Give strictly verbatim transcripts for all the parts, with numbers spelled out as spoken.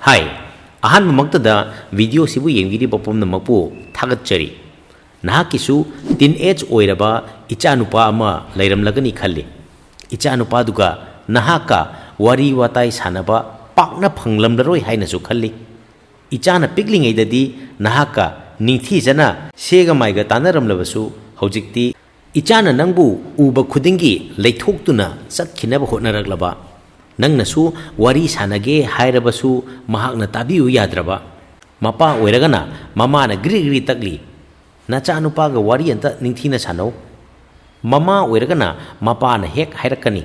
ꯍꯥꯏ, ꯑꯍꯥꯟꯕꯃꯛꯇꯗ ꯚꯤꯗꯤꯑꯣꯁꯤꯕꯨ ꯌꯦꯡꯕꯤꯔꯤꯕ ꯄꯨꯝꯅꯃꯛꯄꯨ ꯊꯥꯒꯠꯆꯔꯤ꯫ ꯅꯍꯥꯛꯀꯤꯁꯨ ꯇꯤꯟ ꯑꯦꯖ ꯑꯣꯏꯔꯕ ꯏꯆꯥꯅꯨꯄꯥ ꯑꯃ ꯂꯩꯔꯝꯂꯒꯅꯤ ꯈꯜꯂꯤ꯫ ꯏꯆꯥꯅꯨꯄꯥꯗꯨꯒ ꯅꯍꯥꯛꯀ ꯋꯥꯔꯤ ꯋꯥꯇꯥꯏ ꯁꯥꯟꯅꯕ ꯄꯥꯛꯅ ꯐꯪꯂꯝꯂꯔꯣꯏ ꯍꯥꯏꯅꯁꯨ ꯈꯜꯂꯤ꯫ ꯏꯆꯥꯅ ꯄꯤꯛꯂꯤꯉꯩꯗꯗꯤ ꯅꯍꯥꯛꯀ ꯅꯤꯡꯊꯤꯖꯅ ꯁꯦꯒ ꯃꯥꯏꯒ ꯇꯥꯟꯅꯔꯝꯂꯕꯁꯨ, ꯍꯧꯖꯤꯛꯇꯤ ꯏꯆꯥꯅ ꯅꯪꯕꯨ ꯎꯕ ꯈꯨꯗꯤꯡꯒꯤ ꯂꯩꯊꯣꯛꯇꯨꯅ ꯆꯠꯈꯤꯅꯕ ꯍꯣꯠꯅꯔꯛꯂꯕ, ꯅꯪꯅꯁꯨ ꯋꯥꯔꯤ ꯁꯥꯟꯅꯒꯦ ꯍꯥꯏꯔꯕꯁꯨ ꯃꯍꯥꯛꯅ ꯇꯥꯕꯤꯌꯨ ꯌꯥꯗ꯭ꯔꯕ, ꯃꯄꯥ ꯑꯣꯏꯔꯒꯅ ꯃꯃꯥꯅ ꯒ꯭ꯔꯤ ꯒ꯭ꯔꯤ ꯇꯛꯂꯤ, "ꯅꯆꯥꯅꯨꯄꯥꯒ ꯋꯥꯔꯤ ꯑꯝꯇ ꯅꯤꯡꯊꯤꯅ ꯁꯥꯟꯅꯧ"꯫ ꯃꯃꯥ ꯑꯣꯏꯔꯒꯅ ꯃꯄꯥꯅ ꯍꯦꯛ ꯍꯥꯏꯔꯛꯀꯅꯤ,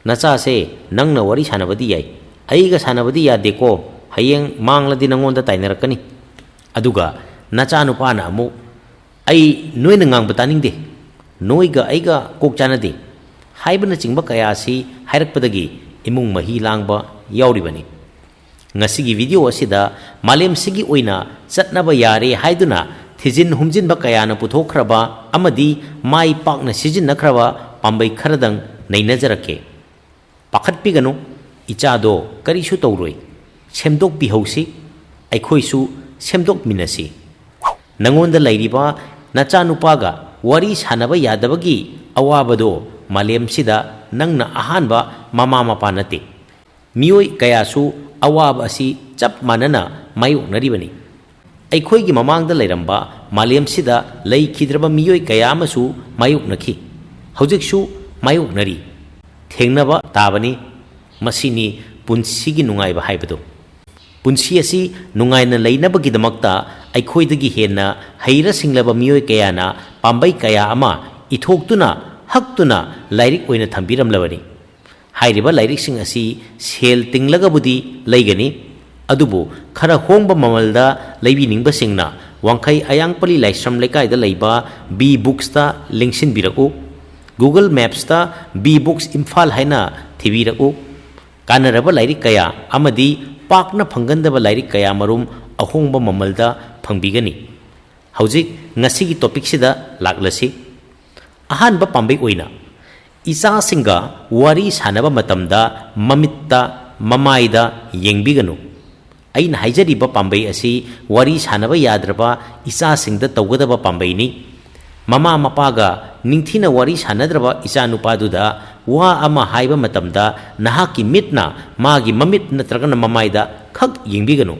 "ꯅꯆꯥꯁꯦ ꯅꯪꯅ ꯋꯥꯔꯤ ꯁꯥꯟꯅꯕꯗꯤ ꯌꯥꯏ, ꯑꯩꯒ ꯁꯥꯟꯅꯕꯗꯤ ꯌꯥꯗꯦꯀꯣ, ꯍꯌꯦꯡ ꯃꯥꯡꯂꯗꯤ ꯅꯪꯉꯣꯟꯗ ꯇꯥꯏꯅꯔꯛꯀꯅꯤ"꯫ ꯑꯗꯨꯒ ꯅꯆꯥꯅꯨꯄꯥꯅ ꯑꯃꯨꯛ, "ꯑꯩ ꯅꯣꯏꯅ ꯉꯥꯡꯕ ꯇꯥꯅꯤꯡꯗꯦ, ꯅꯣꯏꯒ ꯑꯩꯒ ꯀꯣꯛ ꯆꯥꯅꯗꯦ" ꯍꯥꯏꯕꯅꯆꯤꯡꯕ ꯀꯌꯥ ꯑꯁꯤ ꯍꯥꯏꯔꯛꯄꯗꯒꯤ ꯏꯃꯨꯡ ꯃꯍꯤ ꯂꯥꯡꯕ ꯌꯥꯎꯔꯤꯕꯅꯤ꯫ ꯉꯁꯤꯒꯤ ꯚꯤꯗꯤꯑꯣ ꯑꯁꯤꯗ ꯃꯥꯂꯦꯝꯁꯤꯒꯤ ꯑꯣꯏꯅ ꯆꯠꯅꯕ ꯌꯥꯔꯦ ꯍꯥꯏꯗꯨꯅ ꯊꯤꯖꯤꯟ ꯍꯨꯝꯖꯤꯟꯕ ꯀꯌꯥꯅ ꯄꯨꯊꯣꯛꯈ꯭ꯔꯕ ꯑꯃꯗꯤ ꯃꯥꯏ ꯄꯥꯛꯅ ꯁꯤꯖꯤꯟꯅꯈ꯭ꯔꯕ ꯄꯥꯝꯕꯩ ꯈꯔꯗꯪ ꯅꯩꯅꯖꯔꯛꯀꯦ꯫ ꯄꯥꯈꯠꯄꯤꯒꯅꯨ, ꯏꯆꯥꯗꯣ ꯀꯔꯤꯁꯨ ꯇꯧꯔꯣꯏ꯫ ꯁꯦꯝꯗꯣꯛꯄꯤꯍꯧꯁꯤ, ꯑꯩꯈꯣꯏꯁꯨ ꯁꯦꯝꯗꯣꯛꯃꯤꯟꯅꯁꯤ꯫ ꯅꯉꯣꯟꯗ ꯂꯩꯔꯤꯕ ꯅꯆꯥꯅꯨꯄꯥꯒ ꯋꯥꯔꯤ ꯁꯥꯟꯅꯕ ꯌꯥꯗꯕꯒꯤ ꯑꯋꯥꯕꯗꯣ ꯃꯥꯂꯦꯝꯁꯤꯗ ꯅꯪꯅ ꯑꯍꯥꯟꯕ ꯃꯃꯥ ꯃꯄꯥ ꯅꯠꯇꯦ꯫ ꯃꯤꯑꯣꯏ ꯀꯌꯥꯁꯨ ꯑꯋꯥꯕ ꯑꯁꯤ ꯆꯞ ꯃꯥꯟꯅꯅ ꯃꯥꯌꯣꯛꯅꯔꯤꯕꯅꯤ꯫ ꯑꯩꯈꯣꯏꯒꯤ ꯃꯃꯥꯡꯗ ꯂꯩꯔꯝꯕ ꯃꯥꯂꯦꯝꯁꯤꯗ ꯂꯩꯈꯤꯗ꯭ꯔꯕ ꯃꯤꯑꯣꯏ ꯀꯌꯥ ꯑꯃꯁꯨ ꯃꯥꯌꯣꯛꯅꯈꯤ, ꯍꯧꯖꯤꯛꯁꯨ ꯃꯥꯌꯣꯛꯅꯔꯤ꯫ ꯊꯦꯡꯅꯕ ꯇꯥꯕꯅꯤ꯫ ꯃꯁꯤꯅꯤ ꯄꯨꯟꯁꯤꯒꯤ ꯅꯨꯡꯉꯥꯏꯕ ꯍꯥꯏꯕꯗꯨ꯫ ꯄꯨꯟꯁꯤ ꯑꯁꯤ ꯅꯨꯡꯉꯥꯏꯅ ꯂꯩꯅꯕꯒꯤꯗꯃꯛꯇ ꯑꯩꯈꯣꯏꯗꯒꯤ ꯍꯦꯟꯅ ꯍꯩꯔ ꯁꯤꯡꯂꯕ ꯃꯤꯑꯣꯏ ꯀꯌꯥꯅ ꯄꯥꯝꯕꯩ ꯀꯌꯥ ꯑꯃ ꯏꯊꯣꯛꯇꯨꯅ, ꯍꯛꯇꯨꯅ ꯂꯥꯏꯔꯤꯛ ꯑꯣꯏꯅ ꯊꯝꯕꯤꯔꯝꯂꯕꯅꯤ꯫ ꯍꯥꯏꯔꯤꯕ ꯂꯥꯏꯔꯤꯛꯁꯤꯡ ꯑꯁꯤ ꯁꯦꯜ ꯇꯤꯡꯂꯒꯕꯨꯗꯤ ꯂꯩꯒꯅꯤ, ꯑꯗꯨꯕꯨ ꯈꯔ ꯍꯣꯡꯕ ꯃꯃꯜꯗ ꯂꯩꯕꯤꯅꯤꯡꯕꯁꯤꯡꯅ ꯋꯥꯡꯈꯩ ꯑꯌꯥꯡꯄꯜꯂꯤ ꯂꯥꯏꯁ꯭ꯔꯝ ꯂꯩꯀꯥꯏꯗ ꯂꯩꯕ ꯕꯤ ꯕꯨꯛꯁꯇ ꯂꯦꯡꯁꯤꯟꯕꯤꯔꯛꯎ꯫ Google Mapsꯇ ꯕꯤ ꯕꯨꯛꯁ ꯏꯝꯐꯥꯜ ꯍꯥꯏꯅ ꯊꯤꯕꯤꯔꯛꯎ꯫ ꯀꯥꯟꯅꯔꯕ ꯂꯥꯏꯔꯤꯛ ꯀꯌꯥ ꯑꯃꯗꯤ ꯄꯥꯛꯅ ꯐꯪꯒꯟꯗꯕ ꯂꯥꯏꯔꯤꯛ ꯀꯌꯥ ꯃꯔꯨꯝ ꯑꯍꯣꯡꯕ ꯃꯃꯜꯗ ꯐꯪꯕꯤꯒꯅꯤ꯫ ꯍꯧꯖꯤꯛ ꯉꯁꯤꯒꯤ ꯇꯣꯄꯤꯛꯁꯤꯗ ꯂꯥꯛꯂꯁꯤ꯫ ꯑꯍꯥꯟꯕ ꯄꯥꯝꯕꯩ ꯑꯣꯏꯅ, ꯏꯆꯥꯁꯤꯡꯒ ꯋꯥꯔꯤ ꯁꯥꯟꯅꯕ ꯃꯇꯝꯗ ꯃꯃꯤꯠꯇ, ꯃꯃꯥꯏꯗ ꯌꯦꯡꯕꯤꯒꯅꯨ꯫ ꯑꯩꯅ ꯍꯥꯏꯖꯔꯤꯕ ꯄꯥꯝꯕꯩ ꯑꯁꯤ ꯋꯥꯔꯤ ꯁꯥꯟꯅꯕ ꯌꯥꯗ꯭ꯔꯕ ꯏꯆꯥꯁꯤꯡꯗ ꯇꯧꯒꯗꯕ ꯄꯥꯝꯕꯩꯅꯤ꯫ ꯃꯃꯥ ꯃꯄꯥꯒ ꯅꯤꯡꯊꯤꯅ ꯋꯥꯔꯤ ꯁꯥꯟꯅꯗ꯭ꯔꯕ ꯏꯆꯥꯅꯨꯄꯥꯗꯨꯗ ꯋꯥ ꯑꯃ ꯍꯥꯏꯕ ꯃꯇꯝꯗ ꯅꯍꯥꯛꯀꯤ ꯃꯤꯠꯅ ꯃꯥꯒꯤ ꯃꯃꯤꯠ ꯅꯠꯇ꯭ꯔꯒꯅ ꯃꯃꯥꯏꯗ ꯈꯛ ꯌꯦꯡꯕꯤꯒꯅꯨ꯫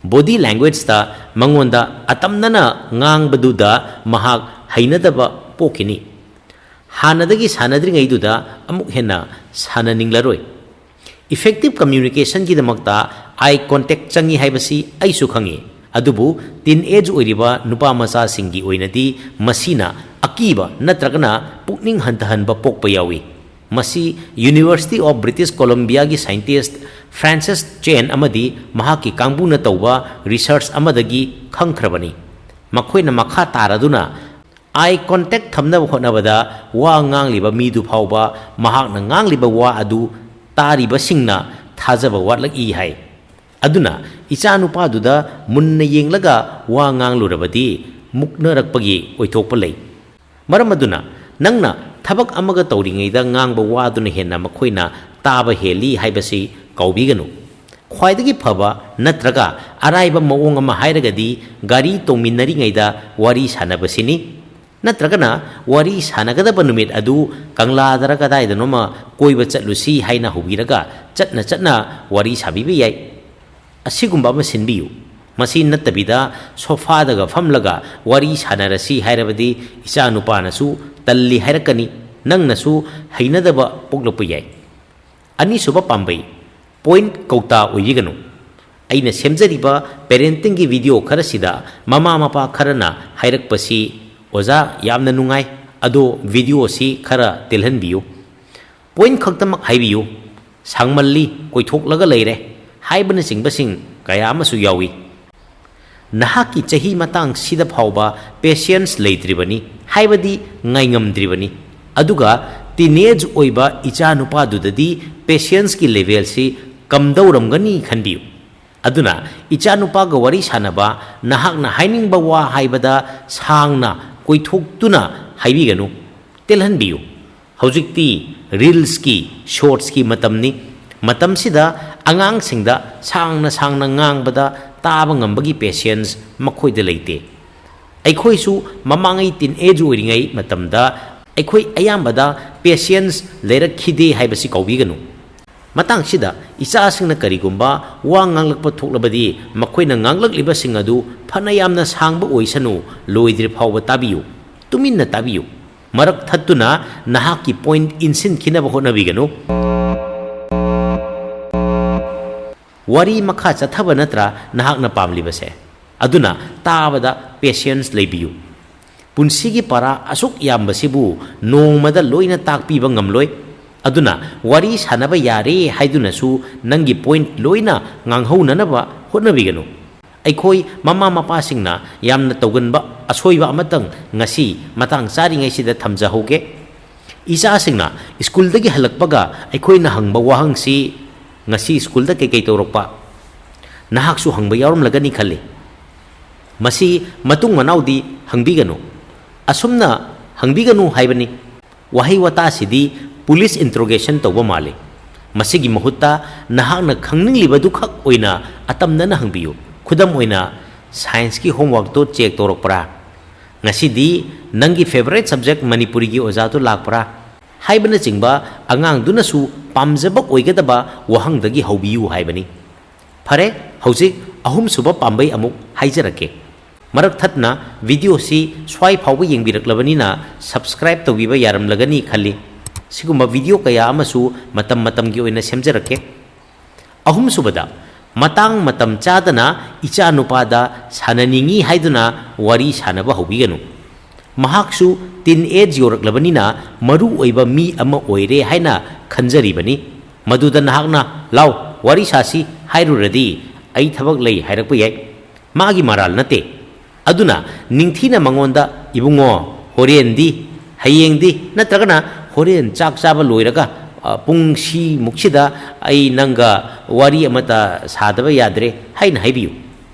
Body languageꯇ ꯃꯉꯣꯟꯗ ꯑꯇꯝꯅꯅ ꯉꯥꯡꯕꯗꯨꯗ ꯃꯍꯥꯛ ꯍꯩꯅꯗꯕ ꯄꯣꯛꯈꯤꯅꯤ꯫ ꯍꯥꯟꯅꯗꯒꯤ ꯁꯥꯟꯅꯗ꯭ꯔꯤꯉꯩꯗꯨꯗ ꯑꯃꯨꯛ ꯍꯦꯟꯅ ꯁꯥꯟꯅꯅꯤꯡꯂꯔꯣꯏ꯫ Effective communicationꯒꯤꯗꯃꯛꯇ eye contact ꯆꯪꯏ ꯍꯥꯏꯕꯁꯤ ꯑꯩꯁꯨ ꯈꯪꯏ꯫ ꯑꯗꯨꯕꯨ teen age ꯑꯣꯏꯔꯤꯕ ꯅꯨꯄꯥ ꯃꯆꯥꯁꯤꯡꯒꯤ ꯑꯣꯏꯅꯗꯤ ꯃꯁꯤꯅ ꯑꯀꯤꯕ ꯅꯠꯇ꯭ꯔꯒꯅ ꯄꯨꯛꯅꯤꯡ ꯍꯟꯊꯍꯟꯕ ꯄꯣꯛꯄ ꯌꯥꯎꯏ꯫ ꯃꯁꯤ University of British Columbiaꯒꯤ scientist Francis Chan ꯑꯃꯗꯤ ꯃꯍꯥꯛꯀꯤ ꯀꯥꯡꯕꯨꯅ ꯇꯧꯕ research ꯑꯃꯗꯒꯤ ꯈꯪꯈ꯭ꯔꯕꯅꯤ꯫ ꯃꯈꯣꯏꯅ ꯃꯈꯥ ꯇꯥꯔꯗꯨꯅ eye contact ꯊꯝꯅꯕ ꯍꯣꯠꯅꯕꯗ ꯋꯥ ꯉꯥꯡꯂꯤꯕ ꯃꯤꯗꯨ ꯐꯥꯎꯕ ꯃꯍꯥꯛꯅ ꯉꯥꯡꯂꯤꯕ ꯋꯥ ꯑꯗꯨ ꯇꯥꯔꯤꯕꯁꯤꯡꯅ ꯊꯥꯖꯕ ꯋꯥꯠꯂꯛꯏ ꯍꯥꯏ꯫ ꯑꯗꯨꯅ ꯏꯆꯥꯅꯨꯄꯥꯗꯨꯗ ꯃꯨꯟꯅ ꯌꯦꯡꯂꯒ ꯋꯥ ꯉꯥꯡꯂꯨꯔꯕꯗꯤ ꯃꯨꯛꯅꯔꯛꯄꯒꯤ ꯑꯣꯏꯊꯣꯛꯄ ꯂꯩ꯫ ꯃꯔꯝ ꯑꯗꯨꯅ ꯅꯪꯅ ꯊꯕꯛ ꯑꯃꯒ ꯇꯧꯔꯤꯉꯩꯗ ꯉꯥꯡꯕ ꯋꯥꯗꯨꯅ ꯍꯦꯟꯅ ꯃꯈꯣꯏꯅ ꯇꯥꯕ ꯍꯦꯜꯂꯤ ꯍꯥꯏꯕꯁꯤ ꯀꯥꯎꯕꯤꯒꯅꯨ꯫ ꯈ꯭ꯋꯥꯏꯗꯒꯤ ꯐꯕ ꯅꯠꯇ꯭ꯔꯒ ꯑꯔꯥꯏꯕ ꯃꯑꯣꯡ ꯑꯃ ꯍꯥꯏꯔꯒꯗꯤ ꯒꯥꯔꯤ ꯇꯣꯡꯃꯤꯟꯅꯔꯤꯉꯩꯗ ꯋꯥꯔꯤ ꯁꯥꯟꯅꯕꯁꯤꯅꯤ꯫ ꯅꯠꯇ꯭ꯔꯒꯅ ꯋꯥꯔꯤ ꯁꯥꯟꯅꯒꯗꯕ ꯅꯨꯃꯤꯠ ꯑꯗꯨ ꯀꯪꯂꯥꯗꯔ ꯀꯗꯥꯏꯗꯅꯣꯃ ꯀꯣꯏꯕ ꯆꯠꯂꯨꯁꯤ ꯍꯥꯏꯅ ꯍꯧꯕꯤꯔꯒ ꯆꯠꯅ ꯆꯠꯅ ꯋꯥꯔꯤ ꯁꯥꯕꯤꯕ ꯌꯥꯏ꯫ ꯑꯁꯤꯒꯨꯝꯕ ꯑꯃ ꯁꯤꯟꯕꯤꯌꯨ꯫ ꯃꯁꯤ ꯅꯠꯇꯕꯤꯗ ꯁꯣꯐꯥꯗꯒ ꯐꯝꯂꯒ ꯋꯥꯔꯤ ꯁꯥꯟꯅꯔꯁꯤ ꯍꯥꯏꯔꯕꯗꯤ ꯏꯆꯥ ꯅꯨꯄꯥꯅꯁꯨ ꯇꯜꯂꯤ ꯍꯥꯏꯔꯛꯀꯅꯤ, ꯅꯪꯅꯁꯨ ꯍꯩꯅꯗꯕ ꯄꯣꯛꯂꯛꯄ ꯌꯥꯏ꯫ ꯑꯅꯤꯁꯨꯕ ꯄꯥꯝꯕꯩ, point ꯀꯧꯇꯥ ꯑꯣꯏꯕꯤꯒꯅꯨ꯫ ꯑꯩꯅ ꯁꯦꯝꯖꯔꯤꯕ parentingꯒꯤ video ꯈꯔꯁꯤꯗ ꯃꯃꯥ ꯃꯄꯥ ꯈꯔꯅ ꯍꯥꯏꯔꯛꯄꯁꯤ, "ꯑꯣꯖꯥ, ꯌꯥꯝꯅ ꯅꯨꯡꯉꯥꯏ, ꯑꯗꯣ videoꯁꯤ ꯈꯔ ꯇꯦꯜꯍꯟꯕꯤꯌꯨ꯫ Point ꯈꯛꯇꯃꯛ ꯍꯥꯏꯕꯤꯌꯨ, ꯁꯥꯡꯃꯜꯂꯤ, ꯀꯣꯏꯊꯣꯛꯂꯒ ꯂꯩꯔꯦ" ꯍꯥꯏꯕꯅꯆꯤꯡꯕꯁꯤꯡ ꯀꯌꯥ ꯑꯃꯁꯨ ꯌꯥꯎꯏ꯫ ꯅꯍꯥꯛꯀꯤ ꯆꯍꯤ ꯃꯇꯥꯡꯁꯤꯗ ꯐꯥꯎꯕ patience ꯂꯩꯇ꯭ꯔꯤꯕꯅꯤ, ꯍꯥꯏꯕꯗꯤ ꯉꯥꯏꯉꯝꯗ꯭ꯔꯤꯕꯅꯤ꯫ ꯑꯗꯨꯒ teenage ꯑꯣꯏꯕ ꯏꯆꯥ ꯅꯨꯄꯥꯗꯨꯗꯗꯤ patienceꯀꯤ levelꯁꯤ ꯀꯝꯗꯧꯔꯝꯒꯅꯤ ꯈꯟꯕꯤꯌꯨ꯫ ꯑꯗꯨꯅ ꯏꯆꯥ ꯅꯨꯄꯥꯒ ꯋꯥꯔꯤ ꯁꯥꯟꯅꯕ, ꯅꯍꯥꯛꯅ ꯍꯥꯏꯅꯤꯡꯕ ꯋꯥ ꯍꯥꯏꯕꯗ ꯁꯥꯡꯅ ꯀꯣꯏꯊꯣꯛꯇꯨꯅ ꯍꯥꯏꯕꯤꯒꯅꯨ, ꯇꯦꯜꯍꯟꯕꯤꯌꯨ꯫ ꯍꯧꯖꯤꯛꯇꯤ reelsꯀꯤ, shortsꯀꯤ ꯃꯇꯝꯅꯤ꯫ ꯃꯇꯝꯁꯤꯗ ꯑꯉꯥꯡꯁꯤꯡꯗ ꯁꯥꯡꯅ ꯁꯥꯡꯅ ꯉꯥꯡꯕꯗ ꯇꯥꯕ ꯉꯝꯕꯒꯤ patience ꯃꯈꯣꯏꯗ ꯂꯩꯇꯦ꯫ ꯑꯩꯈꯣꯏꯁꯨ ꯃꯃꯥꯡꯉꯩ teenage ꯑꯣꯏꯔꯤꯉꯩ ꯃꯇꯝꯗ ꯑꯩꯈꯣꯏ ꯑꯌꯥꯝꯕꯗ patience ꯂꯩꯔꯛꯈꯤꯗꯦ ꯍꯥꯏꯕꯁꯤ ꯀꯥꯎꯕꯤꯒꯅꯨ꯫ ꯃꯇꯥꯡꯁꯤꯗ ꯏꯆꯥꯁꯤꯡꯅ ꯀꯔꯤꯒꯨꯝꯕ ꯋꯥ ꯉꯥꯡꯂꯛꯄ ꯊꯣꯛꯂꯕꯗꯤ ꯃꯈꯣꯏꯅ ꯉꯥꯡꯂꯛꯂꯤꯕꯁꯤꯡ ꯑꯗꯨ ꯐꯅ ꯌꯥꯝꯅ ꯁꯥꯡꯕ ꯑꯣꯏꯁꯅꯨ, ꯂꯣꯏꯗ꯭ꯔꯤ ꯐꯥꯎꯕ ꯇꯥꯕꯤꯌꯨ, ꯇꯨꯃꯤꯟꯅ ꯇꯥꯕꯤꯌꯨ꯫ ꯃꯔꯛ ꯊꯠꯇꯨꯅ ꯅꯍꯥꯛꯀꯤ point ꯏꯟꯁꯤꯟꯈꯤꯅꯕ ꯍꯣꯠꯅꯕꯤꯒꯅꯨ꯫ ꯋꯥꯔꯤ ꯃꯈꯥ ꯆꯠꯊꯕ ꯅꯠꯇ꯭ꯔꯥ ꯅꯍꯥꯛꯅ ꯄꯥꯝꯂꯤꯕꯁꯦ? ꯑꯗꯨꯅ ꯇꯥꯕꯗ patience ꯂꯩꯕꯤꯌꯨ꯫ ꯄꯨꯟꯁꯤꯒꯤ ꯄꯔꯥ ꯑꯁꯨꯛ ꯌꯥꯝꯕꯁꯤꯕꯨ ꯅꯣꯡꯃꯗ ꯂꯣꯏꯅ ꯇꯥꯛꯄꯤꯕ ꯉꯝꯂꯣꯏ꯫ ꯑꯗꯨꯅ ꯋꯥꯔꯤ ꯁꯥꯟꯅꯕ ꯌꯥꯔꯦ ꯍꯥꯏꯗꯨꯅꯁꯨ ꯅꯪꯒꯤ point ꯂꯣꯏꯅ ꯉꯥꯡꯍꯧꯅꯅꯕ ꯍꯣꯠꯅꯕꯤꯒꯅꯨ꯫ ꯑꯩꯈꯣꯏ ꯃꯃꯥ ꯃꯄꯥꯁꯤꯡꯅ ꯌꯥꯝꯅ ꯇꯧꯒꯟꯕ ꯑꯁꯣꯏꯕ ꯑꯃꯇꯪ ꯉꯁꯤ ꯃꯇꯥꯡ ꯆꯥꯔꯤꯉꯩꯁꯤꯗ ꯊꯝꯖꯍꯧꯒꯦ꯫ ꯏꯆꯥꯁꯤꯡꯅ ꯁ꯭ꯀꯨꯜꯗꯒꯤ ꯍꯜꯂꯛꯄꯒ ꯑꯩꯈꯣꯏꯅ ꯍꯪꯕ ꯋꯥꯍꯪꯁꯤ, "ꯉꯁꯤ ꯁ꯭ꯀꯨꯜꯗ ꯀꯩꯀꯩ ꯇꯧꯔꯛꯄ?" ꯅꯍꯥꯛꯁꯨ ꯍꯪꯕ ꯌꯥꯎꯔꯝꯂꯒꯅꯤ ꯈꯜꯂꯤ꯫ ꯃꯁꯤ ꯃꯇꯨꯡ ꯃꯅꯥꯎꯗꯤ ꯍꯪꯕꯤꯒꯅꯨ꯫ ꯑꯁꯨꯝꯅ ꯍꯪꯕꯤꯒꯅꯨ ꯍꯥꯏꯕꯅꯤ꯫ ꯋꯥꯍꯩ ꯋꯥꯇꯥꯁꯤꯗꯤ police interrogation ꯇꯧꯕ ꯃꯥꯜꯂꯤ꯫ ꯃꯁꯤꯒꯤ ꯃꯍꯨꯠꯇ ꯅꯍꯥꯛꯅ ꯈꯪꯅꯤꯡꯂꯤꯕꯗꯨꯈꯛ ꯑꯣꯏꯅ ꯑꯇꯝꯅꯅ ꯍꯪꯕꯤꯌꯨ꯫ ꯈꯨꯗꯝ ꯑꯣꯏꯅ, "Scienceꯀꯤ homeworkꯇꯣ check ꯇꯧꯔꯛꯄ꯭ꯔꯥ? ꯉꯁꯤꯗꯤ ꯅꯪꯒꯤ favourite subject ꯃꯅꯤꯄꯨꯔꯤꯒꯤ ꯑꯣꯖꯥꯗꯨ ꯂꯥꯛꯄ꯭ꯔꯥ?" ꯍꯥꯏꯕꯅꯆꯤꯡꯕ ꯑꯉꯥꯡꯗꯨꯅꯁꯨ ꯄꯥꯝꯖꯕ ꯑꯣꯏꯒꯗꯕ ꯋꯥꯍꯪꯗꯒꯤ ꯍꯧꯕꯤꯌꯨ ꯍꯥꯏꯕꯅꯤ꯫ ꯐꯔꯦ, ꯍꯧꯖꯤꯛ ꯑꯍꯨꯝꯁꯨꯕ ꯄꯥꯝꯕꯩ ꯑꯃꯨꯛ ꯍꯥꯏꯖꯔꯛꯀꯦ꯫ ꯃꯔꯛ ꯊꯠꯅ videoꯁꯤ ꯁ꯭ꯋꯥꯏ ꯐꯥꯎꯕ ꯌꯦꯡꯕꯤꯔꯛꯂꯕꯅꯤꯅ subscribe ꯇꯧꯕꯤꯕ ꯌꯥꯔꯝꯂꯒꯅꯤ ꯈꯜꯂꯤ꯫ ꯁꯤꯒꯨꯝꯕ video ꯀꯌꯥ ꯑꯃꯁꯨ ꯃꯇꯝ ꯃꯇꯝꯒꯤ ꯑꯣꯏꯅ ꯁꯦꯝꯖꯔꯛꯀꯦ꯫ ꯑꯍꯨꯝꯁꯨꯕꯗ, ꯃꯇꯥꯡ ꯃꯇꯝ ꯆꯥꯗꯅ ꯏꯆꯥ ꯅꯨꯄꯥꯗ ꯁꯥꯟꯅꯅꯤꯡꯏ ꯍꯥꯏꯗꯨꯅ ꯋꯥꯔꯤ ꯁꯥꯟꯅꯕ ꯍꯧꯕꯤꯒꯅꯨ꯫ ꯃꯍꯥꯛꯁꯨ teenage ꯌꯧꯔꯛꯂꯕꯅꯤꯅ ꯃꯔꯨ ꯑꯣꯏꯕ ꯃꯤ ꯑꯃ ꯑꯣꯏꯔꯦ ꯍꯥꯏꯅ ꯈꯟꯖꯔꯤꯕꯅꯤ꯫ ꯃꯗꯨꯗ ꯅꯍꯥꯛꯅ "ꯂꯥꯎ, ꯋꯥꯔꯤ ꯁꯥꯁꯤ" ꯍꯥꯏꯔꯨꯔꯗꯤ "ꯑꯩ ꯊꯕꯛ ꯂꯩ" ꯍꯥꯏꯔꯛꯄ ꯌꯥꯏ꯫ ꯃꯥꯒꯤ ꯃꯔꯥꯜ ꯅꯠꯇꯦ꯫ ꯑꯗꯨꯅ ꯅꯤꯡꯊꯤꯅ ꯃꯉꯣꯟꯗ, "ꯏꯕꯨꯡꯉꯣ, ꯍꯣꯔꯦꯟꯗꯤ, ꯍꯌꯦꯡꯗꯤ, ꯅꯠꯇ꯭ꯔꯒꯅ ꯍꯣꯔꯦꯟ ꯆꯥꯛ ꯆꯥꯕ ꯂꯣꯏꯔꯒ, ꯑ, ꯄꯨꯡ ꯁꯤꯃꯨꯛꯁꯤꯗ ꯑꯩ ꯅꯪꯒ ꯋꯥꯔꯤ ꯑꯃꯠꯇ ꯁꯥꯗꯕ ꯌꯥꯗ꯭ꯔꯦ" ꯍꯥꯏꯅ ꯍꯥꯏꯕꯤꯌꯨ꯫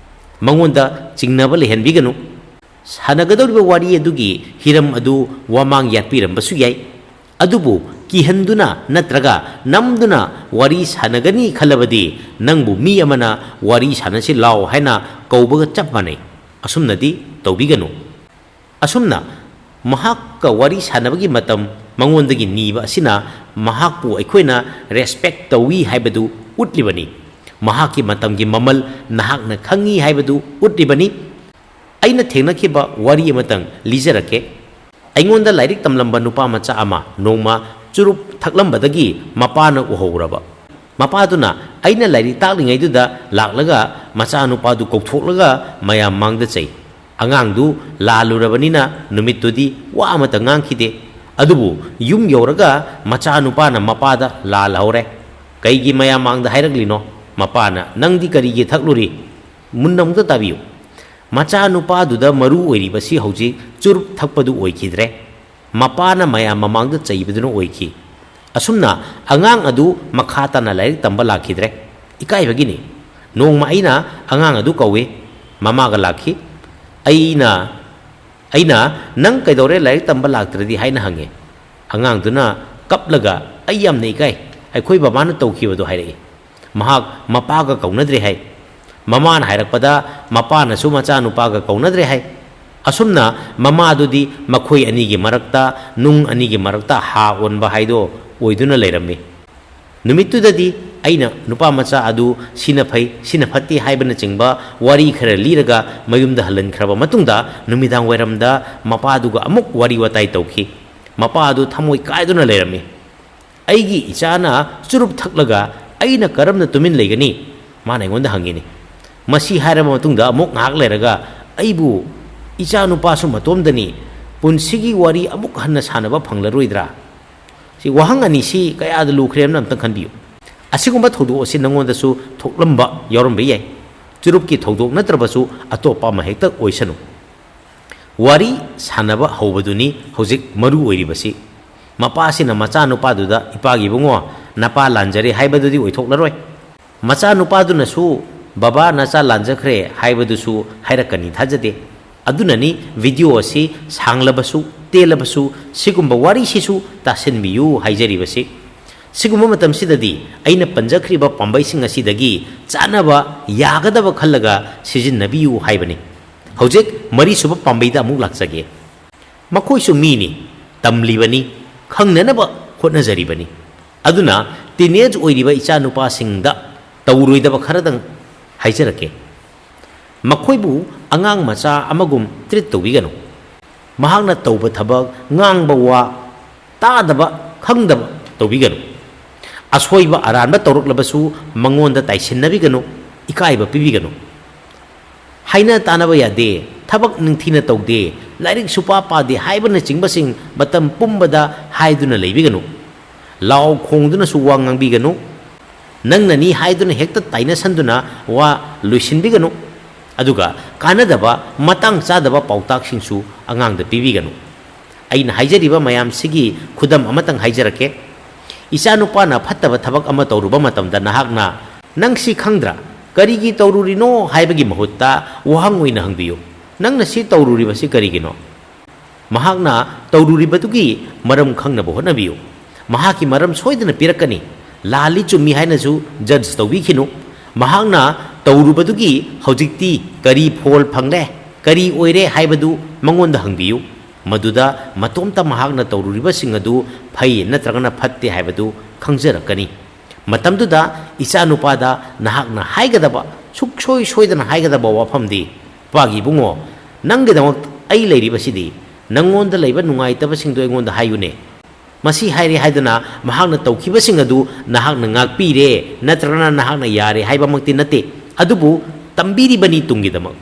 ꯃꯉꯣꯟꯗ ꯆꯤꯡꯅꯕ ꯂꯩꯍꯟꯕꯤꯒꯅꯨ꯫ ꯁꯥꯟꯅꯒꯗꯧꯔꯤꯕ ꯋꯥꯔꯤ ꯑꯗꯨꯒꯤ ꯍꯤꯔꯝ ꯑꯗꯨ ꯋꯥꯃꯥꯡ ꯌꯥꯠꯄꯤꯔꯝꯕꯁꯨ ꯌꯥꯏ꯫ ꯑꯗꯨꯕꯨ ꯀꯤꯍꯟꯗꯨꯅ ꯅꯠꯇ꯭ꯔꯒ ꯅꯝꯗꯨꯅ ꯋꯥꯔꯤ ꯁꯥꯟꯅꯒꯅꯤ ꯈꯜꯂꯕꯗꯤ, ꯅꯪꯕꯨ ꯃꯤ ꯑꯃꯅ "ꯋꯥꯔꯤ ꯁꯥꯟꯅꯁꯤ ꯂꯥꯎ" ꯍꯥꯏꯅ ꯀꯧꯕꯒ ꯆꯞ ꯃꯥꯟꯅꯩ꯫ ꯑꯁꯨꯝꯅꯗꯤ ꯇꯧꯕꯤꯒꯅꯨ꯫ ꯑꯁꯨꯝꯅ ꯃꯍꯥꯛꯀ ꯋꯥꯔꯤ ꯁꯥꯟꯅꯕꯒꯤ ꯃꯇꯝ ꯃꯉꯣꯟꯗꯒꯤ ꯅꯤꯕ ꯑꯁꯤꯅ ꯃꯍꯥꯛꯄꯨ ꯑꯩꯈꯣꯏꯅ respect ꯇꯧꯏ ꯍꯥꯏꯕꯗꯨ ꯎꯠꯂꯤꯕꯅꯤ꯫ ꯃꯍꯥꯛꯀꯤ ꯃꯇꯝꯒꯤ ꯃꯃꯜ ꯅꯍꯥꯛꯅ ꯈꯪꯏ ꯍꯥꯏꯕꯗꯨ ꯎꯠꯂꯤꯕꯅꯤ꯫ ꯑꯩꯅ ꯊꯦꯡꯅꯈꯤꯕ ꯋꯥꯔꯤ ꯑꯃꯇꯪ ꯂꯤꯖꯔꯛꯀꯦ꯫ ꯑꯩꯉꯣꯟꯗ ꯂꯥꯏꯔꯤꯛ ꯇꯝꯂꯝꯕ ꯅꯨꯄꯥ ꯃꯆꯥ ꯑꯃ ꯅꯣꯡꯃ ꯆꯨꯔꯨꯞ ꯊꯛꯂꯝꯕꯗꯒꯤ ꯃꯄꯥꯅ ꯎꯍꯧꯔꯕ꯫ ꯃꯄꯥꯗꯨꯅ ꯑꯩꯅ ꯂꯥꯏꯔꯤꯛ ꯇꯥꯛꯂꯤꯉꯩꯗꯨꯗ ꯂꯥꯛꯂꯒ ꯃꯆꯥꯅꯨꯄꯥꯗꯨ ꯀꯧꯊꯣꯛꯂꯒ ꯃꯌꯥꯝ ꯃꯥꯡꯗ ꯆꯩ꯫ ꯑꯉꯥꯡꯗꯨ ꯂꯥꯜꯂꯨꯔꯕꯅꯤꯅ ꯅꯨꯃꯤꯠꯇꯨꯗꯤ ꯋꯥ ꯑꯃꯇ ꯉꯥꯡꯈꯤꯗꯦ꯫ ꯑꯗꯨꯕꯨ ꯌꯨꯝ ꯌꯧꯔꯒ ꯃꯆꯥꯅꯨꯄꯥꯅ ꯃꯄꯥꯗ ꯂꯥꯜꯍꯧꯔꯦ꯫ "ꯀꯩꯒꯤ ꯃꯌꯥꯝ ꯃꯥꯡꯗ ꯍꯥꯏꯔꯛꯂꯤꯅꯣ?" "ꯃꯄꯥꯅ, ꯅꯪꯗꯤ ꯀꯔꯤꯒꯤ ꯊꯛꯂꯨꯔꯤ?" ꯃꯨꯟꯅ ꯑꯃꯨꯛꯇ ꯇꯥꯕꯤꯌꯨ꯫ ꯃꯆꯥꯅꯨꯄꯥꯗꯨꯗ ꯃꯔꯨ ꯑꯣꯏꯔꯤꯕꯁꯤ ꯍꯧꯖꯤꯛ ꯆꯨꯔꯨꯞ ꯊꯛꯄꯗꯨ ꯑꯣꯏꯈꯤꯗ꯭ꯔꯦ꯫ ꯃꯄꯥꯅ ꯃꯌꯥꯝ ꯃꯃꯥꯡꯗ ꯆꯩꯕꯗꯨꯅ ꯑꯣꯏꯈꯤ꯫ ꯑꯁꯨꯝꯅ ꯑꯉꯥꯡ ꯑꯗꯨ ꯃꯈꯥ ꯇꯥꯅ ꯂꯥꯏꯔꯤꯛ ꯇꯝꯕ ꯂꯥꯛꯈꯤꯗ꯭ꯔꯦ꯫ ꯏꯀꯥꯏꯕꯒꯤꯅꯤ꯫ ꯅꯣꯡꯃ ꯑꯩꯅ ꯑꯉꯥꯡ ꯑꯗꯨ ꯀꯧꯏ꯫ ꯃꯃꯥꯒ ꯂꯥꯛꯈꯤ꯫ ꯑꯩꯅ, ꯑꯩꯅ, "ꯅꯪ ꯀꯩꯗꯧꯔꯦ ꯂꯥꯏꯔꯤꯛ ꯇꯝꯕ ꯂꯥꯛꯇ꯭ꯔꯗꯤ?" ꯍꯥꯏꯅ ꯍꯪꯉꯦ꯫ ꯑꯉꯥꯡꯗꯨꯅ ꯀꯞꯂꯒ, "ꯑꯩ ꯌꯥꯝꯅ ꯏꯀꯥꯏ, ꯑꯩꯈꯣꯏ ꯕꯕꯥꯅ ꯇꯧꯈꯤꯕꯗꯣ" ꯍꯥꯏꯔꯛꯏ꯫ ꯃꯍꯥꯛ ꯃꯄꯥꯒ ꯀꯧꯅꯗ꯭ꯔꯦ ꯍꯥꯏ꯫ ꯃꯃꯥꯅ ꯍꯥꯏꯔꯛꯄꯗ ꯃꯄꯥꯅꯁꯨ ꯃꯆꯥꯅꯨꯄꯥꯒ ꯀꯧꯅꯗ꯭ꯔꯦ ꯍꯥꯏ꯫ ꯑꯁꯨꯝꯅ ꯃꯃꯥꯗꯨꯗꯤ ꯃꯈꯣꯏ ꯑꯅꯤꯒꯤ ꯃꯔꯛꯇ, ꯅꯨꯡ ꯑꯅꯤꯒꯤ ꯃꯔꯛꯇ ꯍꯥ ꯑꯣꯟꯕ ꯍꯥꯏꯗꯣ ꯑꯣꯏꯗꯨꯅ ꯂꯩꯔꯝꯃꯤ꯫ ꯅꯨꯃꯤꯠꯇꯨꯗꯗꯤ ꯑꯩꯅ ꯅꯨꯄꯥ ꯃꯆꯥ ꯑꯗꯨ ꯁꯤꯅ ꯐꯩ, ꯁꯤꯅ ꯐꯠꯇꯦ ꯍꯥꯏꯕꯅꯆꯤꯡꯕ ꯋꯥꯔꯤ ꯈꯔ ꯂꯤꯔꯒ ꯃꯌꯨꯝꯗ ꯍꯜꯍꯟꯈ꯭ꯔꯕ ꯃꯇꯨꯡꯗ, ꯅꯨꯃꯤꯗꯥꯡ ꯋꯥꯏꯔꯝꯗ ꯃꯄꯥꯗꯨꯒ ꯑꯃꯨꯛ ꯋꯥꯔꯤ ꯋꯥꯇꯥꯏ ꯇꯧꯈꯤ꯫ ꯃꯄꯥ ꯑꯗꯨ ꯊꯃꯣꯏ ꯀꯥꯏꯗꯨꯅ ꯂꯩꯔꯝꯃꯤ꯫ "ꯑꯩꯒꯤ ꯏꯆꯥꯅ ꯆꯨꯔꯨꯞ ꯊꯛꯂꯒ ꯑꯩꯅ ꯀꯔꯝꯅ ꯇꯨꯃꯤꯟ ꯂꯩꯒꯅꯤ?" ꯃꯥꯅ ꯑꯩꯉꯣꯟꯗ ꯍꯪꯉꯤꯅꯤ꯫ ꯃꯁꯤ ꯍꯥꯏꯔꯕ ꯃꯇꯨꯡꯗ ꯑꯃꯨꯛ ꯉꯥꯏꯍꯥꯛ ꯂꯩꯔꯒ, "ꯑꯩꯕꯨ ꯏꯆꯥ ꯅꯨꯄꯥꯁꯨ ꯃꯇꯣꯝꯗꯅꯤ, ꯄꯨꯟꯁꯤꯒꯤ ꯋꯥꯔꯤ ꯑꯃꯨꯛ ꯍꯟꯅ ꯁꯥꯟꯅꯕ ꯐꯪꯂꯔꯣꯏꯗ꯭ꯔꯥ?" ꯁꯤ ꯋꯥꯍꯪ ꯑꯅꯤꯁꯤ ꯀꯌꯥꯗ ꯂꯨꯈ꯭ꯔꯦ ꯍꯥꯏꯕꯅ ꯑꯝꯇꯪ ꯈꯟꯕꯤꯌꯨ꯫ ꯑꯁꯤꯒꯨꯝꯕ ꯊꯧꯗꯣꯛ ꯑꯁꯤ ꯅꯉꯣꯟꯗꯁꯨ ꯊꯣꯛꯂꯝꯕ ꯌꯥꯎꯔꯝꯕ ꯌꯥꯏ꯫ ꯆꯨꯔꯨꯞꯀꯤ ꯊꯧꯗꯣꯛ ꯅꯠꯇ꯭ꯔꯕꯁꯨ ꯑꯇꯣꯞꯄ ꯑꯃ ꯍꯦꯛꯇ ꯑꯣꯏꯁꯅꯨ꯫ ꯋꯥꯔꯤ ꯁꯥꯟꯅꯕ ꯍꯧꯕꯗꯨꯅꯤ ꯍꯧꯖꯤꯛ ꯃꯔꯨ ꯑꯣꯏꯔꯤꯕꯁꯤ꯫ ꯃꯄꯥꯁꯤꯅ ꯃꯆꯥꯅꯨꯄꯥꯗꯨꯗ, "ꯏꯄꯥꯒꯤ ꯏꯕꯨꯡꯉꯣ, ꯅꯄꯥ ꯂꯥꯟꯖꯔꯦ" ꯍꯥꯏꯕꯗꯨꯗꯤ ꯑꯣꯏꯊꯣꯛꯂꯔꯣꯏ꯫ ꯃꯆꯥꯅꯨꯄꯥꯗꯨꯅꯁꯨ "ꯕꯕꯥ, ꯅꯆꯥ ꯂꯥꯟꯖꯈ꯭ꯔꯦ" ꯍꯥꯏꯕꯗꯨꯁꯨ ꯍꯥꯏꯔꯛꯀꯅꯤ ꯊꯥꯖꯗꯦ꯫ ꯑꯗꯨꯅꯅꯤ video ꯑꯁꯤ ꯁꯥꯡꯂꯕꯁꯨ ꯇꯦꯜꯂꯕꯁꯨ ꯁꯤꯒꯨꯝꯕ ꯋꯥꯔꯤꯁꯤꯁꯨ ꯇꯥꯁꯤꯟꯕꯤꯌꯨ ꯍꯥꯏꯖꯔꯤꯕꯁꯤ꯫ ꯁꯤꯒꯨꯝꯕ ꯃꯇꯝꯁꯤꯗꯗꯤ ꯑꯩꯅ ꯄꯟꯖꯈ꯭ꯔꯤꯕ ꯄꯥꯝꯕꯩꯁꯤꯡ ꯑꯁꯤꯗꯒꯤ ꯆꯥꯅꯕ ꯌꯥꯒꯗꯕ ꯈꯜꯂꯒ ꯁꯤꯖꯤꯟꯅꯕꯤꯌꯨ ꯍꯥꯏꯕꯅꯤ꯫ ꯍꯧꯖꯤꯛ ꯃꯔꯤꯁꯨꯕ ꯄꯥꯝꯕꯩꯗ ꯑꯃꯨꯛ ꯂꯥꯛꯆꯒꯦ꯫ ꯃꯈꯣꯏꯁꯨ ꯃꯤꯅꯤ, ꯇꯝꯂꯤꯕꯅꯤ, ꯈꯪꯅꯅꯕ ꯍꯣꯠꯅꯖꯔꯤꯕꯅꯤ꯫ ꯑꯗꯨꯅ teenage ꯑꯣꯏꯔꯤꯕ ꯏꯆꯥꯅꯨꯄꯥꯁꯤꯡꯗ ꯇꯧꯔꯣꯏꯗꯕ ꯈꯔꯗꯪ ꯍꯥꯏꯖꯔꯛꯀꯦ꯫ ꯃꯈꯣꯏꯕꯨ ꯑꯉꯥꯡ ꯃꯆꯥ ꯑꯃꯒꯨꯝ treat ꯇꯧꯕꯤꯒꯅꯨ꯫ ꯃꯍꯥꯛꯅ ꯇꯧꯕ ꯊꯕꯛ, ꯉꯥꯡꯕ ꯋꯥ ꯇꯥꯗꯕ, ꯈꯪꯗꯕ ꯇꯧꯕꯤꯒꯅꯨ꯫ ꯑꯁꯣꯏꯕ ꯑꯔꯥꯟꯕ ꯇꯧꯔꯛꯂꯕꯁꯨ ꯃꯉꯣꯟꯗ ꯇꯥꯏꯁꯤꯟꯅꯕꯤꯒꯅꯨ, ꯏꯀꯥꯏꯕ ꯄꯤꯕꯤꯒꯅꯨ꯫ ꯍꯥꯏꯅ ꯇꯥꯅꯕ ꯌꯥꯗꯦ, ꯊꯕꯛ ꯅꯤꯡꯊꯤꯅ ꯇꯧꯗꯦ, ꯂꯥꯏꯔꯤꯛ ꯁꯨꯄꯥ ꯄꯥꯗꯦ ꯍꯥꯏꯕꯅꯆꯤꯡꯕꯁꯤꯡ ꯃꯇꯝ ꯄꯨꯝꯕꯗ ꯍꯥꯏꯗꯨꯅ ꯂꯩꯕꯤꯒꯅꯨ꯫ ꯂꯥꯎ ꯈꯣꯡꯗꯨꯅꯁꯨ ꯋꯥ ꯉꯥꯡꯕꯤꯒꯅꯨ꯫ ꯅꯪꯅꯅꯤ ꯍꯥꯏꯗꯨꯅ ꯍꯦꯛꯇ ꯇꯥꯏꯅꯁꯟꯗꯨꯅ ꯋꯥ ꯂꯣꯏꯁꯤꯟꯕꯤꯒꯅꯨ꯫ ꯑꯗꯨꯒ ꯀꯥꯟꯅꯗꯕ, ꯃꯇꯥꯡ ꯆꯥꯗꯕ ꯄꯥꯎꯇꯥꯛꯁꯤꯡꯁꯨ ꯑꯉꯥꯡꯗ ꯄꯤꯕꯤꯒꯅꯨ꯫ ꯑꯩꯅ ꯍꯥꯏꯖꯔꯤꯕ ꯃꯌꯥꯝꯁꯤꯒꯤ ꯈꯨꯗꯝ ꯑꯃꯇꯪ ꯍꯥꯏꯖꯔꯛꯀꯦ꯫ ꯏꯆꯥꯅꯨꯄꯥꯅ ꯐꯠꯇꯕ ꯊꯕꯛ ꯑꯃ ꯇꯧꯔꯨꯕ ꯃꯇꯝꯗ ꯅꯍꯥꯛꯅ, "ꯅꯪ ꯁꯤ ꯈꯪꯗ꯭ꯔꯥ? ꯀꯔꯤꯒꯤ ꯇꯧꯔꯨꯔꯤꯅꯣ?" ꯍꯥꯏꯕꯒꯤ ꯃꯍꯨꯠꯇ ꯋꯥꯍꯪ ꯑꯣꯏꯅ ꯍꯪꯕꯤꯌꯨ, "ꯅꯪꯅ ꯁꯤ ꯇꯧꯔꯨꯔꯤꯕꯁꯤ ꯀꯔꯤꯒꯤꯅꯣ?" ꯃꯍꯥꯛꯅ ꯇꯧꯔꯨꯔꯤꯕꯗꯨꯒꯤ ꯃꯔꯝ ꯈꯪꯅꯕ ꯍꯣꯠꯅꯕꯤꯌꯨ꯫ ꯃꯍꯥꯛꯀꯤ ꯃꯔꯝ ꯁꯣꯏꯗꯅ ꯄꯤꯔꯛꯀꯅꯤ꯫ ꯂꯥꯜꯂꯤ ꯆꯨꯝꯃꯤ ꯍꯥꯏꯅꯁꯨ judge ꯇꯧꯕꯤꯈꯤꯅꯨ꯫ ꯃꯍꯥꯛꯅ ꯇꯧꯔꯨꯕꯗꯨꯒꯤ ꯍꯧꯖꯤꯛꯇꯤ ꯀꯔꯤ ꯐꯣꯜ ꯐꯪꯂꯦ, ꯀꯔꯤ ꯑꯣꯏꯔꯦ ꯍꯥꯏꯕꯗꯨ ꯃꯉꯣꯟꯗ ꯍꯪꯕꯤꯌꯨ꯫ ꯃꯗꯨꯗ ꯃꯇꯣꯝꯇ ꯃꯍꯥꯛꯅ ꯇꯧꯔꯨꯔꯤꯕꯁꯤꯡ ꯑꯗꯨ ꯐꯩ ꯅꯠꯇ꯭ꯔꯒꯅ ꯐꯠꯇꯦ ꯍꯥꯏꯕꯗꯨ ꯈꯪꯖꯔꯛꯀꯅꯤ꯫ ꯃꯇꯝꯗꯨꯗ ꯏꯆꯥꯅꯨꯄꯥꯗ ꯅꯍꯥꯛꯅ ꯍꯥꯏꯒꯗꯕ, ꯁꯨꯛꯁꯣꯏ ꯁꯣꯏꯗꯅ ꯍꯥꯏꯒꯗꯕ ꯋꯥꯐꯝꯗꯤ, "ꯄꯥꯒꯤ ꯏꯕꯨꯡꯉꯣ, ꯅꯪꯒꯤꯗꯃꯛ ꯑꯩ ꯂꯩꯔꯤꯕꯁꯤꯗꯤ, ꯅꯪꯉꯣꯟꯗ ꯂꯩꯕ ꯅꯨꯡꯉꯥꯏꯇꯕꯁꯤꯡꯗꯨ ꯑꯩꯉꯣꯟꯗ ꯍꯥꯏꯌꯨꯅꯦ꯫ ꯃꯁꯤ ꯍꯥꯏꯔꯦ ꯍꯥꯏꯗꯨꯅ ꯃꯍꯥꯛꯅ ꯇꯧꯈꯤꯕꯁꯤꯡ ꯑꯗꯨ ꯅꯍꯥꯛꯅ ꯉꯥꯛꯄꯤꯔꯦ ꯅꯠꯇ꯭ꯔꯒꯅ ꯅꯍꯥꯛꯅ ꯌꯥꯔꯦ ꯍꯥꯏꯕꯃꯛꯇꯤ ꯅꯠꯇꯦ, ꯑꯗꯨꯕꯨ ꯇꯝꯕꯤꯔꯤꯕꯅꯤ ꯇꯨꯡꯒꯤꯗꯃꯛ꯫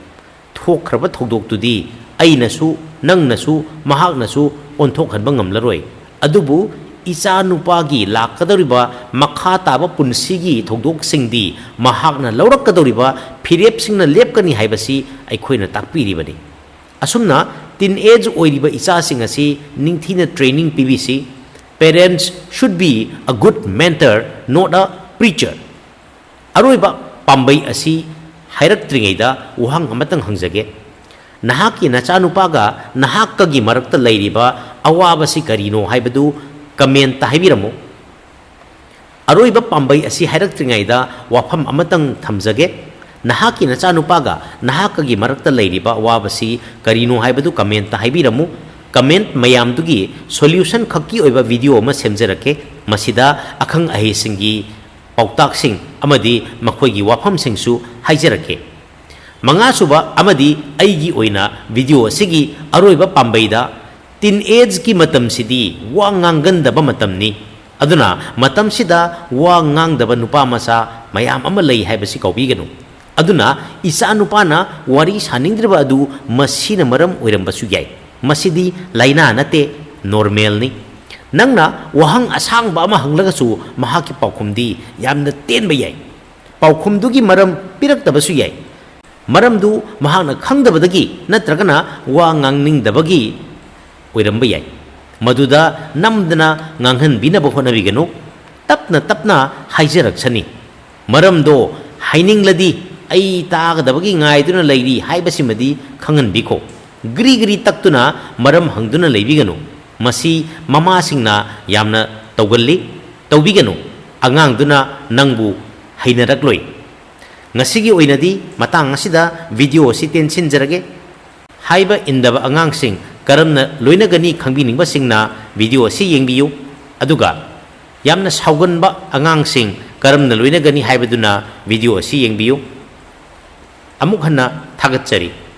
ꯊꯣꯛꯈ꯭ꯔꯕ ꯊꯧꯗꯣꯛꯇꯨꯗꯤ ꯑꯩꯅꯁꯨ, ꯅꯪꯅꯁꯨ, ꯃꯍꯥꯛꯅꯁꯨ ꯑꯣꯟꯊꯣꯛꯍꯟꯕ ꯉꯝꯂꯔꯣꯏ꯫ ꯑꯗꯨꯕꯨ ꯏꯆꯥꯅꯨꯄꯥꯒꯤ ꯂꯥꯛꯀꯗꯧꯔꯤꯕ ꯃꯈꯥ ꯇꯥꯕ ꯄꯨꯟꯁꯤꯒꯤ ꯊꯧꯗꯣꯛꯁꯤꯡꯗꯤ ꯃꯍꯥꯛꯅ ꯂꯧꯔꯛꯀꯗꯧꯔꯤꯕ ꯐꯤꯔꯦꯞꯁꯤꯡꯅ ꯂꯦꯞꯀꯅꯤ ꯍꯥꯏꯕꯁꯤ ꯑꯩꯈꯣꯏꯅ ꯇꯥꯛꯄꯤꯔꯤꯕꯅꯤ꯫ ꯑꯁꯨꯝꯅ teenage ꯑꯣꯏꯔꯤꯕ ꯏꯆꯥꯁꯤꯡ ꯑꯁꯤ ꯅꯤꯡꯊꯤꯅ training ꯄꯤꯕꯤꯁꯤ꯫ Parents should be a good mentor, not a preacher꯫ ꯑꯔꯣꯏꯕ ꯄꯥꯝꯕꯩ ꯑꯁꯤ ꯍꯥꯏꯔꯛꯇ꯭ꯔꯤꯉꯩꯗ ꯋꯥꯍꯪ ꯑꯃꯇꯪ ꯍꯪꯖꯒꯦ꯫ ꯅꯍꯥꯛꯀꯤ ꯅꯆꯥꯅꯨꯄꯥꯒ ꯅꯍꯥꯛꯀꯒꯤ ꯃꯔꯛꯇ ꯂꯩꯔꯤꯕ ꯑꯋꯥꯕꯁꯤ ꯀꯔꯤꯅꯣ ꯍꯥꯏꯕꯗꯨ comment ꯍꯥꯏꯕꯤꯔꯝꯃꯨ꯫ ꯑꯔꯣꯏꯕ ꯄꯥꯝꯕꯩ ꯑꯁꯤ ꯍꯥꯏꯔꯛꯇ꯭ꯔꯤꯉꯩꯗ ꯋꯥꯐꯝ ꯑꯃꯇꯪ ꯊꯝꯖꯒꯦ꯫ ꯅꯍꯥꯛꯀꯤ ꯅꯆꯥꯅꯨꯄꯥꯒ ꯅꯍꯥꯛꯀꯒꯤ ꯃꯔꯛꯇ ꯂꯩꯔꯤꯕ ꯑꯋꯥꯕꯁꯤ ꯀꯔꯤꯅꯣ ꯍꯥꯏꯕꯗꯨ comment ꯍꯥꯏꯕꯤꯔꯝꯃꯨ꯫ Comment ꯃꯌꯥꯝꯗꯨꯒꯤ solution ꯈꯛꯀꯤ ꯑꯣꯏꯕ video ꯑꯃ ꯁꯦꯝꯖꯔꯛꯀꯦ꯫ ꯃꯁꯤꯗ ꯑꯈꯪ ꯑꯍꯩꯁꯤꯡꯒꯤ ꯄꯥꯎꯇꯥꯛꯁꯤꯡ ꯑꯃꯗꯤ ꯃꯈꯣꯏꯒꯤ ꯋꯥꯐꯝꯁꯤꯡꯁꯨ ꯍꯥꯏꯖꯔꯛꯀꯦ꯫ ꯃꯉꯥꯁꯨꯕ ꯑꯃꯗꯤ ꯑꯩꯒꯤ ꯑꯣꯏꯅ video ꯑꯁꯤꯒꯤ ꯑꯔꯣꯏꯕ ꯄꯥꯝꯕꯩꯗ, teen age ꯀꯤ ꯃꯇꯝꯁꯤꯗꯤ ꯋꯥ ꯉꯥꯡꯒꯟꯗꯕ ꯃꯇꯝꯅꯤ꯫ ꯑꯗꯨꯅ ꯃꯇꯝꯁꯤꯗ ꯋꯥ ꯉꯥꯡꯗꯕ ꯅꯨꯄꯥ ꯃꯆꯥ ꯃꯌꯥꯝ ꯑꯃ ꯂꯩ ꯍꯥꯏꯕꯁꯤ ꯀꯥꯎꯕꯤꯒꯅꯨ꯫ ꯑꯗꯨꯅ ꯏꯆꯥ ꯅꯨꯄꯥꯅ ꯋꯥꯔꯤ ꯁꯥꯅꯤꯡꯗ꯭ꯔꯤꯕ ꯑꯗꯨ ꯃꯁꯤꯅ ꯃꯔꯝ ꯑꯣꯏꯔꯝꯕꯁꯨ ꯌꯥꯏ꯫ ꯃꯁꯤꯗꯤ ꯂꯥꯏꯅꯥ ꯅꯠꯇꯦ, normal ꯅꯤ꯫ ꯅꯪꯅ ꯋꯥꯍꯪ ꯑꯁꯥꯡꯕ ꯑꯃ ꯍꯪꯂꯒꯁꯨ ꯃꯍꯥꯛꯀꯤ ꯄꯥꯎꯈꯨꯝꯗꯤ ꯌꯥꯝꯅ ꯇꯦꯟꯕ ꯌꯥꯏ꯫ ꯄꯥꯎꯈꯨꯝꯗꯨꯒꯤ ꯃꯔꯝ ꯄꯤꯔꯛꯇꯕꯁꯨ ꯌꯥꯏ꯫ ꯃꯔꯝꯗꯨ ꯃꯍꯥꯛꯅ ꯈꯪꯗꯕꯗꯒꯤ ꯅꯠꯇ꯭ꯔꯒꯅ ꯋꯥ ꯉꯥꯡꯅꯤꯡꯗꯕꯒꯤ ꯑꯣꯏꯔꯝꯕ ꯌꯥꯏ꯫ ꯃꯗꯨꯗ ꯅꯝꯗꯅ ꯉꯥꯡꯍꯟꯕꯤꯅꯕ ꯍꯣꯠꯅꯕꯤꯒꯅꯨ꯫ ꯇꯞꯅ ꯇꯞꯅ ꯍꯥꯏꯖꯔꯛꯁꯅꯤ꯫ ꯃꯔꯝꯗꯣ ꯍꯥꯏꯅꯤꯡꯂꯗꯤ ꯑꯩ ꯇꯥꯒꯗꯕꯒꯤ ꯉꯥꯏꯗꯨꯅ ꯂꯩꯔꯤ ꯍꯥꯏꯕꯁꯤꯃꯗꯤ ꯈꯪꯍꯟꯕꯤꯈꯣ꯫ ꯒ꯭ꯔꯤ ꯒ꯭ꯔꯤ ꯇꯛꯇꯨꯅ ꯃꯔꯝ ꯍꯪꯗꯨꯅ ꯂꯩꯕꯤꯒꯅꯨ꯫ ꯃꯁꯤ ꯃꯃꯥꯁꯤꯡꯅ ꯌꯥꯝꯅ ꯇꯧꯒꯜꯂꯤ꯫ ꯇꯧꯕꯤꯒꯅꯨ꯫ ꯑꯉꯥꯡꯗꯨꯅ ꯅꯪꯕꯨ ꯍꯩꯅꯔꯛꯂꯣꯏ꯫ ꯉꯁꯤꯒꯤ ꯑꯣꯏꯅꯗꯤ ꯃꯇꯥꯡ ꯑꯁꯤꯗ video ꯑꯁꯤ ꯇꯦꯟꯁꯤꯟꯖꯔꯒꯦ꯫ ꯍꯥꯏꯕ ꯏꯟꯗꯕ ꯑꯉꯥꯡꯁꯤꯡ ꯀꯔꯝꯅ ꯂꯣꯏꯅꯒꯅꯤ ꯈꯪꯕꯤꯅꯤꯡꯕꯁꯤꯡꯅ video ꯑꯁꯤ ꯌꯦꯡꯕꯤꯌꯨ꯫ ꯑꯗꯨꯒ ꯌꯥꯝꯅ ꯁꯥꯎꯒꯟꯕ ꯑꯉꯥꯡꯁꯤꯡ ꯀꯔꯝꯅ ꯂꯣꯏꯅꯒꯅꯤ ꯍꯥꯏꯕꯗꯨꯅ video ꯑꯁꯤ ꯌꯦꯡꯕꯤꯌꯨ꯫ ꯑꯃꯨꯛ ꯍꯟꯅ ꯊꯥꯒꯠꯆꯔꯤ꯫